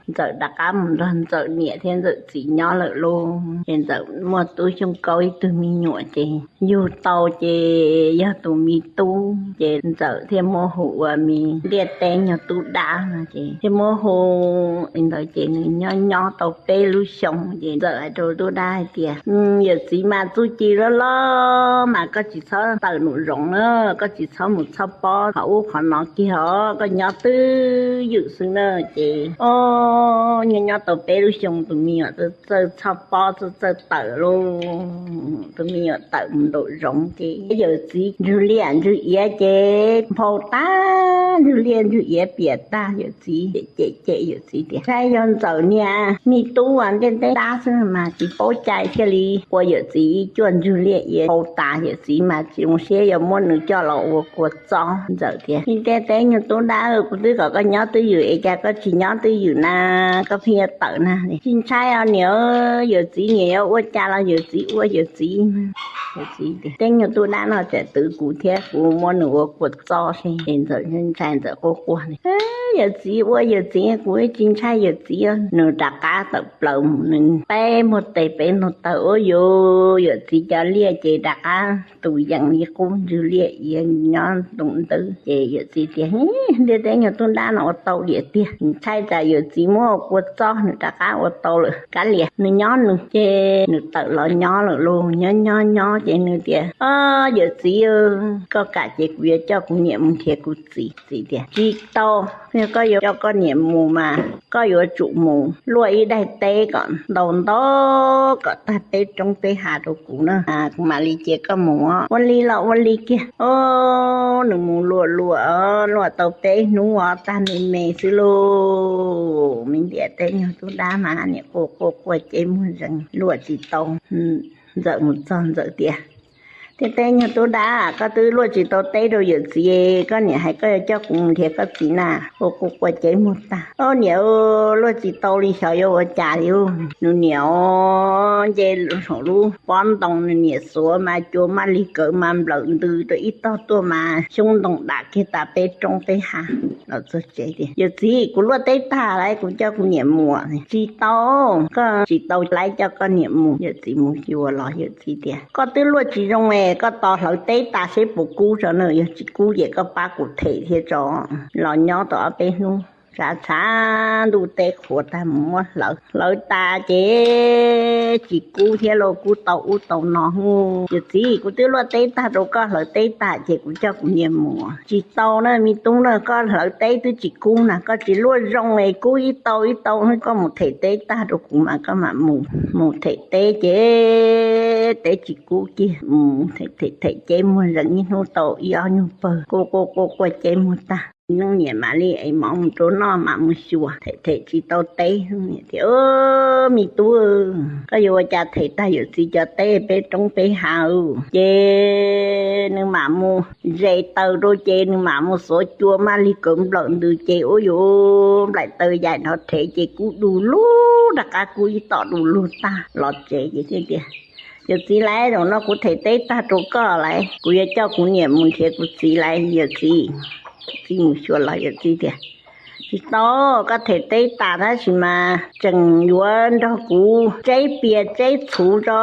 Ntxawm rov qab mus nrog Ntxawm niam thiab Ntxawm txiv nyob lawm lauj. Ces Ntxawm muaj tub Xyooj Kaub ib tug me nyuam ces yug tau ces yog tus me tub ces Ntxawm thiaj muab hu ua me Ntiaj Teb Nyuag Tub Dab no ces thiaj muab hu li ntawd ces nws nyob nyob tau peb lub xyoo ces Ntxawm hais rau Tub Dab hais tias, yawm txiv mas txuj ci loj loj mas koj tsis txhob tawm num zoov na, koj tsis txhob mus txhoj pob qhov ub qhov no kiag os, koj nyob twj ywm xwb na. Ces o, nyob nyob tau peb lub xyoo tus me nyuam txawj txhoj pob txawj txawj tawm lauj. Tus me nyuam tawm mus nraum zoov ces yawm txiv ntswg liaj ntswg iav ces nphau tag, ntswg liaj ntswg iav piam tag. Yawm txiv cem cem yawm txiv tias, ntshai yog Ntxawm niag me tub Ntiaj Teb Dab xwb mas tsis paub cai thiaj li ua yawm txiv cuaj ntswg liaj iav nphau tas. Yawm txiv mas tsis zoo siab yuav muab nws coj los ua kua txob. Ntxawm tias, me Ntiaj Teb Nyuag Tub Dab, kuv twb kom koj nyob twj ywm es cas koj tsis nyob twj ywm na, koj pheej yuav tawm na. Tsis ntshai os niam, yawm txiv niam yuav ua cas los yawm txiv ua yawm txiv. Yawm txiv tias, Teb Nyuag Tub Dab no tseem twv kuv thiab kuv muab nws ua kua txob. Ces Ntxawm ntshai, Ntxawm quaj quaj, yawm txiv ua yawm txiv, kuv tsis ntshai yawm txiv. Nws rov qab tawm plaws mus, nws peb muag tes peb nug taw, ua yuav yawm txiv cov liaj ces rov qab tus yees li qub ntswg liaj iav nyob ntu ntawd. Ces yawm txiv tias, Ntiaj Teb Nyuag Tub Dab no ua tau diam tiag, ntshai tsam yawm txiv muab ua kua txob, nws rov qab ua tau lawm, kav liam nws nyob nws. Ces nws tawm los nyob lawm lauj. Nyob nyob nyob ces nws tias, o, yawm txiv, koj kam ces kuv yuav coj kuv niam mus nrhiav kuv txiv. Txiv tias, tsis tau, yog koj yuav coj koj niam mus mas koj yuav tsum mus luaj ib daim teb kom ntau ntau kom tag peb roob peb hav rau kuv na, kuv mam li cia koj mus. Ua li los ua li kiag. O, nws mus luaj luaj, luaj tau peb hnub os, tag me me xwb lauj. Me Ntiaj Teb Nyuag Tub Dab mas niam quaj quaj quaj ces muag zees luaj tsis tau. Ntxawm mus txog Ntxawm tias, Ntiaj Teb Nyuag Tub Dab, koj twb luaj tsis tau teb rau yawm txiv, koj niam hais koj yuav coj kuv mus nrhiav koj txiv na. Quaj quaj quaj ces muag tag. O niam, luaj tsis tau li xyov yuav ua cas li. Nws niam nce saum lub pob ntoo, nws niam xuav mas cua maj lig kawv mas nplawm ntws rau ib tog tuaj mas xyoob ntoo dam kiag tas peb roob peb hav. Los txog tsev tias, yawm txiv, kuv luaj teb tag lawm, kuv coj kuv niam mus. Tsis tau, koj tsis tau laib coj koj niam mus. Yawm txiv mus xyuas los yawm txiv tias, koj twb luaj tsis zoo Es koj tos hlawv teb tas seb puas kub tso na, yog tsis kub ces koj pab kuv them thiab tso. Los nyob tau ob peb hnub, tshav tshav ntuj teb qhuav tag mus muab hlawv, hlawv tas ces tsis kub thiab lauj, kub tau ub tau no. Hu, yawm txiv, kuv twb luaj teb tag rau koj, hlawv teb tas ces kuv coj kuv niam mus. Tsis tau na me tub na, koj hlawv teb twb tsis kub na, koj tsis luaj zoo es kub ib tau ib tau, koj mus them teb tag rau kuv mas koj mam mus. Mus them teb ces teb tsis kub kiag, mus them them them ces muag zeem ib hnub tau ib ob nyuag pawg, quaj quaj quaj quaj ces muag tag. Leej niam mam li ev mov mus rau noj mam mus xyuas, them them tsis tau teb. Niam tias, me tub, koj yuav ua cas them tag yawm txiv cov teb peb roob peb hav? Ces nws mam mus zes taws rau ces nws mam mus xuav cua maj lig kawv nplawm ntws ces ua yuav nplaim taws yaim nrov rhev ces kub du lug, rov qab kub ib tom du lug tag los tsev ces thiaj tias, yawm txiv lauj, zaum no kuv them teb tag rau koj lauj, kuv yuav coj kuv niam mus nrhiav kuv txiv lauj yawm txiv. Txiv mus xyuas los yawm txiv tias, tsis tau, koj them teb tas tab sis mas tseem yuav nrog kuv tseb pias tseb txhuv tso.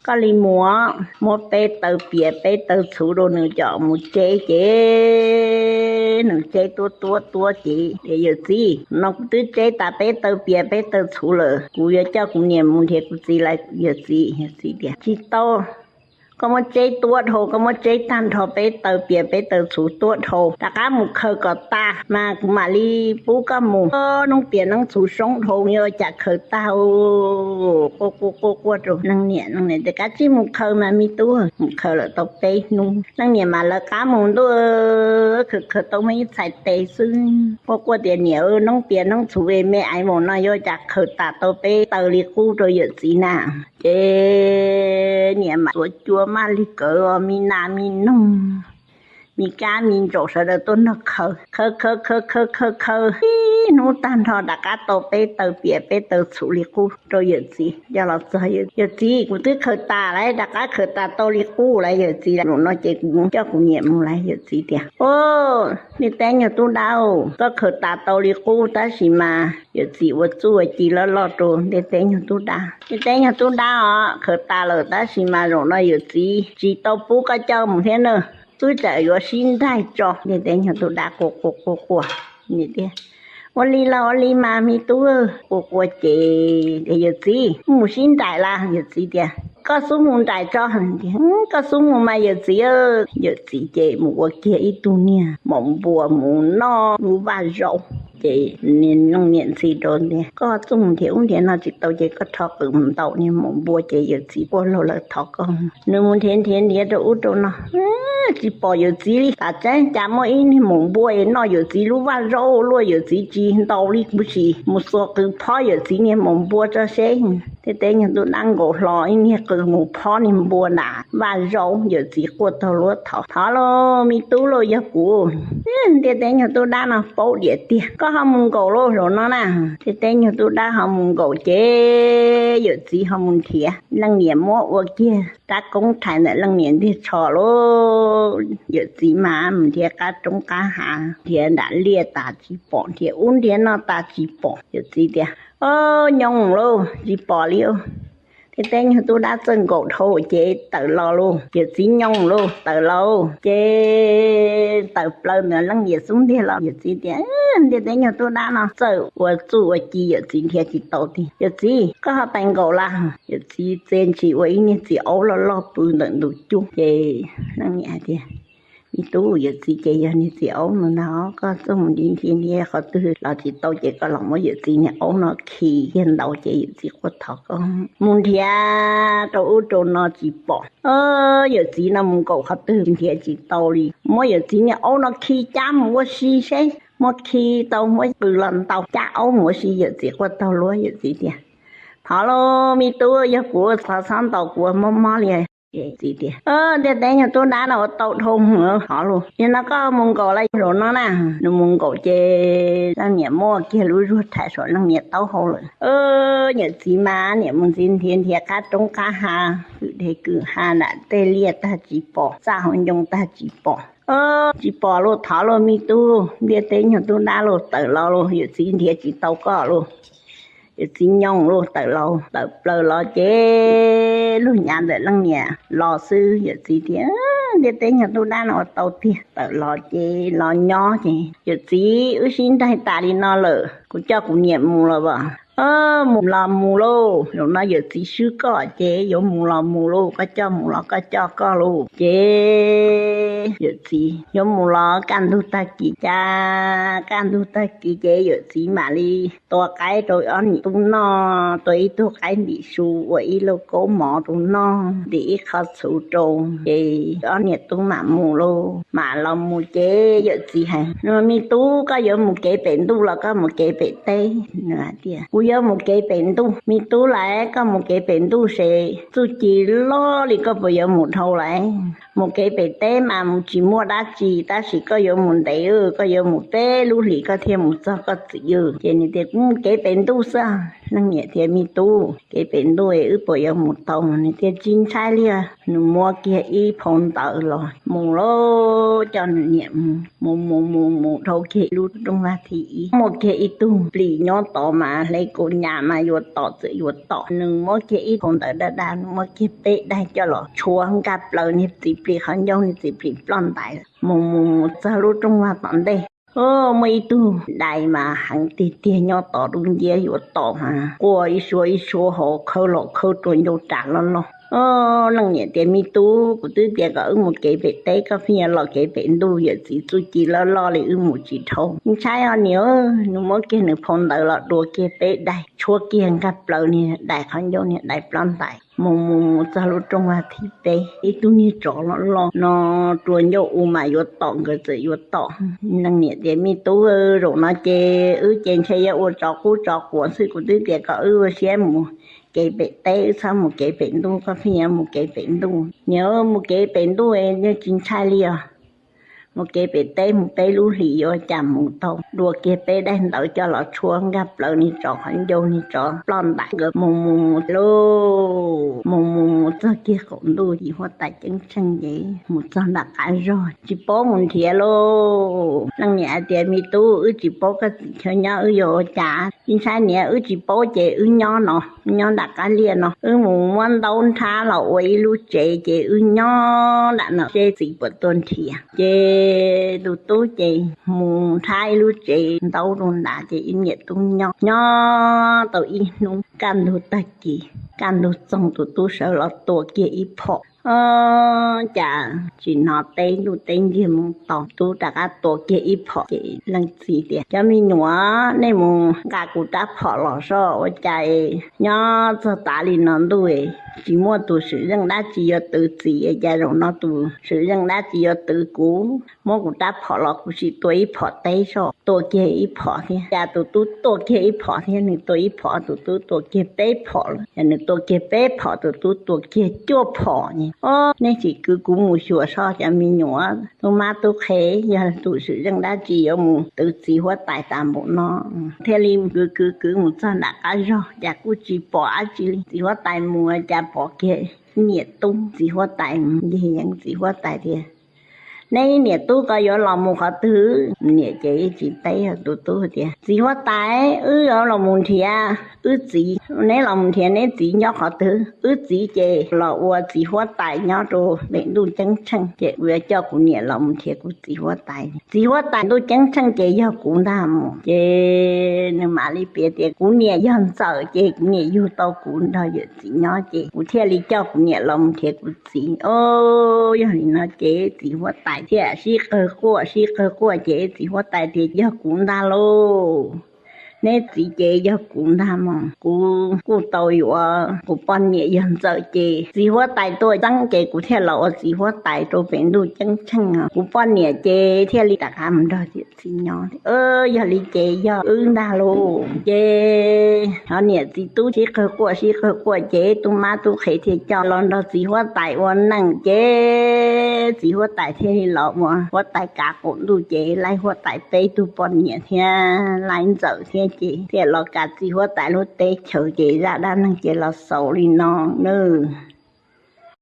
Koj li mus, muab peb taw pias peb taw txhuv rau nws coj mus tseb ces nws tseb tuab tuab tuab ces tias, yawm txiv, no kuv twb tseb tas peb taw pias peb taw txhuv lawm, kuv yuav coj kuv niam mus nrhiav kuv txiv lauj yawm txiv. Yawm txiv tias, tsis tau, koj muab tseb tuab dhau, koj muab tseb tag nrho peb taw pias peb taw txhuv tuab dhau, rov qab mus khaws kom tas mas kuv mam li pub koj mus. Noob pias noob txhuv soob dhau, yuav ua cas khaws tag? Quaj quaj quaj quaj rau leej niam, leej niam tias, kav tsij mus khaws mas me tub. Mus khaws lawm tau peb hnub, leej niam mam lawv qab mus ntuj, khaws khaws tau muaj ib txhais tes xwb. Quaj quaj tias, niam, noob pias noob txhuv me ais maum no yuav ua cas khaws tas tau peb taw li qub rau yawm txiv na? Ces niam mam xuav cua maj lig kawv, me nas me noog, me kab me ntsaum sawv daws tuaj nrog khaws, khaws khaws khaws khaws khaws khaws ib hnub tag nrho rov qab tau peb taw pias peb taw txhuv li qub rau yawm txiv coj los txog. Yawm txiv, kuv twb khaws tas lauj, rov qab khaws tas tau li qub lauj yawm txiv, zaum no ces kuv coj kuv niam mus lauj. Yawm txiv tias, o, niam teb nyuag tub dab, koj khaws tas tau li qub tab sis mas yawm txiv ua txuj ua ci loj loj rau niam teb nyuag tub dab. Niam teb nyuag tub dab os, khaws tas lawm tab sis mas zaum no yawm txiv tsis tau pub koj coj mus thiab na, twb tsam yuav sib nraim tso. Niam teb nyuag tub dab quaj quaj quaj quaj, niam tias, ua li los ua li mas me tub. Quaj quaj ces tias, yawm txiv, mus sib nraim las? Yawm txiv tias, koj xub mus nraim tso. Koj xub mus mas yawm txiv. Yawm txiv ces mus ua kiag ib tug niag maum npua mus noj lub vaj zaub. Ces leej niam ntxhi rau tias, koj txuj mus nrhiav ub nrhiav no tsis tau ces koj rho qws mus ntaus niag maum npua ces yawm txiv quaj laug lawm thov koj. Nws mus nrhiav nrhiav nrhiav rau ub rau no, tsis pom yawm txiv li. Tam tseeb cas muaj ib niag maum npua es noj yawm txiv lub vaj zaub luaj, yawm txiv tsis ntaus li huv si. Mus xuas qws phob yawm txiv niag maum npua tso seb. Ntiaj teb nyuag tub dab nkaus hlo ib niag qws mus phob niag npua nram vaj zaub, yawm txiv quaj taug luab thov, thov lauj me tub lauj, yog kuv. Ntiaj teb nyuag tub dab no paub diam tiag, koj ho mus nkaum lauj zaum no na. Ntiaj teb nyuag tub dab ho mus nkaum ces yawm txiv ho mus nrhiav, leej niam muab ua kiag rab koob rhais ntawm leej niam ntiag tsho lauj. Yawm txiv mas mus nrhiav qab roob qab hav, nrhiav nram liaj tas tsis pom, nrhiav ub nrhiav no tas tsis pom. Yawm txiv tias, o, nyoo lauj, tsis pom li. Ntiaj teb nyuag tub dab txawj nkaum dhau ces tawm los lauj. Yawm txiv nyoo lauj, tawm lauj. Ces tawm plaws ntawd leej niam xub ntiag los. Yawm txiv tias, ntiaj teb nyuag tub dab no txawj ua txuj ua ci, yawm txiv nrhiav tsis tau tiag. Yawm txiv, koj ho pais nkaum las? Yawm txiv txiav ntshis ua ib niag txiv aub loj loj pw ntawm ntug cub. Ces leej niam hais tias, me tub, yawm txiv ces yog niag txiv aub no ntag, koj txuj mus nrhiav nrhiav qhov twg los tsis tau ces koj los muab yawm txiv niag aub no khi kiag ntaus ces yawm txiv quaj thov koj. Mus nrhiav rau ub rau no tsis pom. Yawm txiv no mus nkaum qhov twg nrhiav tsis tau li, muab yawm txiv niag aub no khi cab mus ua si seb, muab khi tau muab qws los ntaus cab aub mus ua si. Yawm txiv quaj taug luab, yawm txiv tias, thov lauj me tub, yog kuv thov txhob ntaus kuv ua mob mob li. Txiv tias, ntiaj teb nyuag tub dab no ua tau dhau hwv, thov lauj. Yog no koj mus nkaum lawm zaum no na. Nws mus nkaum ces leej niam muab kiag lub zuag rhais saum leej niam taub hau lawm. Yawm txiv mas niam mus ntxiv nrhiav nrhiav qab roob qab hav, kwm deg kwm hav nram tej liaj tag tsis pom, txaj hauv ncoo tag tsis pom. Tsis pom lauj, thov lauj me tub, ntiaj teb nyuag tub dab lauj, tawm los lauj, yawm txiv nrhiav tsis tau koj lauj. Yawm txiv nyoos los tawm los, tawm plaws los ces lug nyav ntawm leej niam los xwb. Yawm txiv tias, ntiaj teb nyuag tub dab no ua tau tiag. Tawm los ces los nyob ces, yawm txiv, wb sib nraig tas li no lawm, kuv coj kuv niam mus los as. Mus los mus lauj, zaum no yawm txiv swb koj ces yuav mus los mus lauj, koj coj mus los koj coj koj lauj. Ces yawm txiv yuav mus los kaj ntug tag kis, cas kaj ntug tag kis ces yawm txiv mam li tua qaib rau ob niam tub noj, tua ib tug qaib ntim su, ua ib lauj kaub mov rau noj, ntim ib qho txhuv rau, ces ob niam tub mam mus lauj. Mam los mus ces yawm txiv hais, me tub, koj yuav mus kev pem ntuj los koj mus kev pem teb? Nws hais tias, kuv yuav mus kev pem ntuj. Me tub lauj, koj mus kev pem ntuj ces txuj ci loj li, koj puas yuav mus dhau lawm? Mus kev pem teb mas mus tsis muaj dab tsi, tab sis koj yuav mus ntev, koj yuav mus peb lub hlis koj thiaj mus txog koj txiv. Ces nws tias, kuv mus kev pem ntuj xwb. Leej niam tias, me tub, kev pem ntuj wb puas yuav mus tau? Nws tias, tsis ntshai li. Nws muab kiag ib phau ntawv los mus lauj, coj nws niam mus, mus mus mus mus dhau kiag lub rooj vag thib ib, muaj kiag ib tug plis nyob tod mas hle kaus nyas mas yuav tom txawm yuav tom. Nws muab kiag ib phau ntawv daj daj, nws muab kiag peb daim coj los tshuab nkag plaws niag txiv plis qhov ncauj, niag txiv plis ploj ntais. Mus mus mus txog lub rooj vag tom ntej, muaj ib tug dais mas heev tiag tiag nyob tod dub nciab yuav tom mas quaj ib suab ib suab hauv, khawb los khawb rua ncauj ras loj loj. Leej niam tias, me tub, kuv twb tias kom wb mus kev pem teb, koj pheej yuav los kev pem ntuj. Yawm txiv txuj ci loj loj li, wb mus tsis dhau. Ntshai os niam. Nws muab kiag nws phau ntawv los dua kiag peb daim, tshuab kiag nkag plaws niag dais qhov ncauj, niag dais ploj ntais. Mus mus mus txog lub rooj vag thib peb, ib tug niag tsov loj loj no rua ncauj u mas yuav tom, nkawd txawm yuav tom. Leej niam tias, me tub, zaum no ces wb ces ntshe yuav ua tsov qub tsov quav xwb. Kuv twb tias kom wb ua siab mus kev pem teb, wb txhob mus kev pem ntuj, koj pheej yuav mus kev pem ntuj. Niam, mus kev pem ntuj tsis ntshai li os. Mus kev pem teb mus peb lub hlis yuav cas mus tau. Dua kiag peb daim ntawv coj los tshuab nkag plaws niag tsov qhov ncauj, niag tsov ploj ntais. Nkawd mus mus mus lauj, mus mus mus txog kiag qaum ntuj, txiv huab tais ceeb tsheej ces mus txog nram qab zog tsis paub mus nrhiav lauj. Leej niam hais tias, me tub, wb tsis paub koj txiv chaw nyob, wb yuav ua cas? Tsis ntshai niam, wb tsis paub ces wb nyob no, nyob nram qab liaj no. Wb mus muab ntaub nrhab los ua ib lub tsev ces wb nyob nram no seb txiv puas tuaj nrhiav. Ces tus tub ces mus nrhab ib lub tsev ntaub rau nrad ces ib niam tub nyob, nyob tau ib hnub kaj ntug tag kis, kaj ntug txoog tus tub sawv los tua kiag ib phom. Cas tsis hnov teb ntuj teb ntiag mus tod, tub rov qab tua kiag ib phom ces leej txiv tias, cov me nyuam, nej mus nqa kuv rab phom los soj, ua cas nyob txog tav li no ntuj tsis muaj tus swm zeej dab tsi yuav twv txiv, cas zaum no tus swm zeej dab tsi yuav twv kuv? Muab kuv rab phom los kuv sim tua ib phom teb soj. Tua kiag ib phom thiab, cas tus tub tua kiag ib phom thiab, nws tua ib phom tus tub tua kiag peb phom lawm, yog nws tua kiag peb phom tus tub tua kiag cuaj phom ne. Ob, nej tsis kwv kuv mus xyuas soj cov me nyuam, tub mab tub qhe, yog tus swm zeej dab tsi yuav mus twv txiv huab tais tas npaum no. Thiaj li kwv kwv kwv mus txog nram qab zog, cas kuj tsis pom dab tsi li. Txiv huab tais mus cas pom kiag niam tub txiv huab tais mus ncig yeev txiv huab tais tias, neb niam tub ko yuav los mus qhov twg? Niam ces tsis teb, tus tub tias, txiv huab tais, wb yuav los mus nrhiav wb txiv. Neb los mus nrhiav neb txiv nyob qhov twg? Wb txiv ces los ua txiv huab tais nyob rau pem ntuj ceeb tsheej, ces kuv yuav coj kuv niam los mus nrhiav kuv txiv huab tais. Txiv huab tais ntuj ceeb tsheej ces yog kuv ntag mog. Ces nws mam li piav tias, kuv niam yog ntxawm ces kuv niam yug tau kuv nrog yawm txiv nyob ces kuv thiaj li coj kuv niam los mus nrhiav kuv txiv. Ob, yog li no ces txiv huab tais thiaj sib qawg quaj sib qawg quaj ces txiv huab tais tias, yog kuv ntag lauj. Neb txiv ces yog kuv ntag mog. Kuv kuj tau yuav, kuv poj niam yog ntxawm ces txiv huab tais tuaj txeeb ces kuv thiaj los ua txiv huab tais rau pem ntuj ceeb tsheej. Kuv poj niam ces thiaj li rov qab mus nrog yawm txiv nyob. Yog li ces yog wb ntag lauj. Ces ob niam txiv tub sib qawg quaj sib qawg quaj ces tub mab tub qhe thiaj coj los nrog txiv huab tais ua neej ces txiv huab tais thiaj li los ua huab tais kav qaum ntuj ces laib huab tais peb tug poj niam thiab laib ntxawm thiab ces thiaj los kav txiv huab tais lub teb chaws ces zaj dab neeg ces los xaus li no nawb.